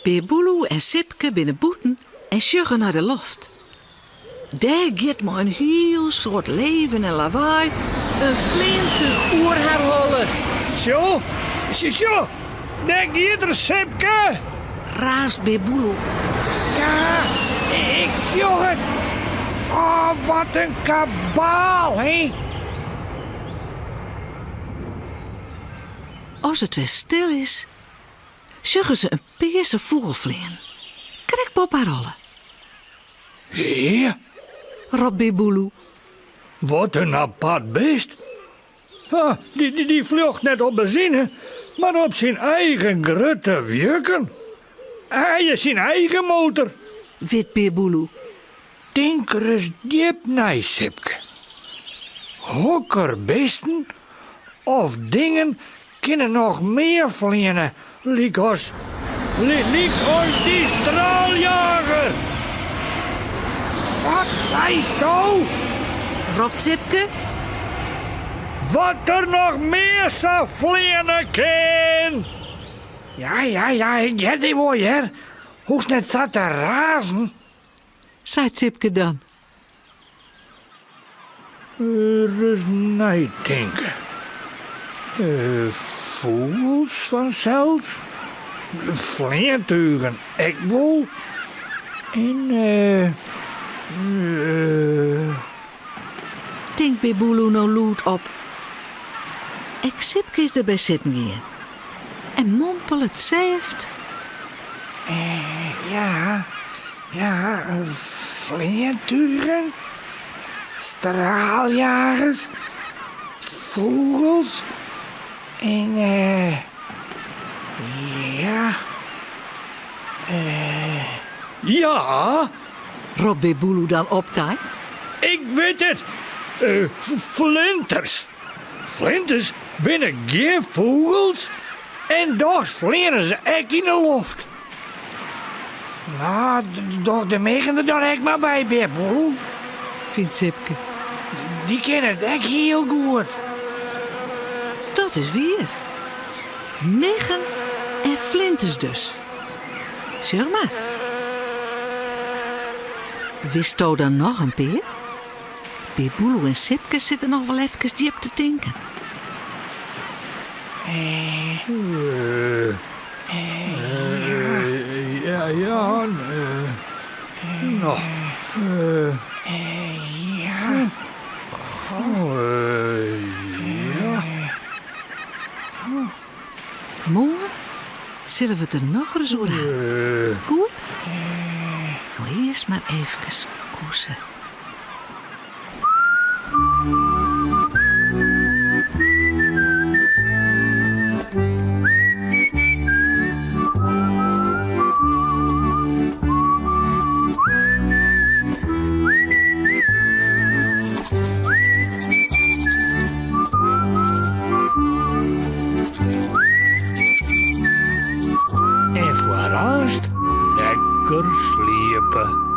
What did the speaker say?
Bear Boeloe en Sipke binne bûten en sjogge nei de loft. Dêr giet mei in hiel soad leven en lawaai in fleantúch oer har holle. Sjo, sjo, dêr giet er, Sipke! Raast Bear Boeloe. Ja, ik sjoch it. Oh, wat in kabaal, hè? As it wer stil is, sjogge se in pearse fûgel fleanen, krekt boppe har holle. Hea? Ropt Bear Boeloe. Wat in apart bist. Ha, dy, dy, dy fljocht net op benzine, mar op syn eigen grutte wjukken. Hy is syn eigen motor. Wit Bear Boeloe. Tink ris djip nei, Sipke. Hokker bisten of dingen kinne noch mear fleane, lykas lykas dy straaljager? Wat seisto? Ropt Sipke. Wat der noch mear sa fleane kin! Ja, ja, ja, ik hear dy wol, hear. Hoechst net sa te razen. Seit Sipke dan. Ris neitinke. Fûgels fansels, fleantugen ek wol en eh. Tinkt Bear Boeloe no lûd op. Ek Sipke is derby sitten gien en mompelet sêft. Ja, ja, fleantugen, straaljagers, fûgels en ja, Ja! Ropt Bear Boeloe dan optein. Ik wit it! Flinters! Flinters binne gjin fûgels en dochs fleane se ek yn 'e loft. No, doch de miggen der dan ek mar by, Bear Boeloe. Fynt Sipke. Dy kinne it ek hiel goed. Dat is wier. Miggen en flinters dus. Sjoch mar. Witsto dan noch in pear? Bear Boeloe en Sipke sitte noch wol efkes djip te tinken. Ja, ja, no. Ja. Ja. Moarn sille we it der nochris oer ha. Goed? No earst mar eefkes koese. En foar aanst lekker sliepe.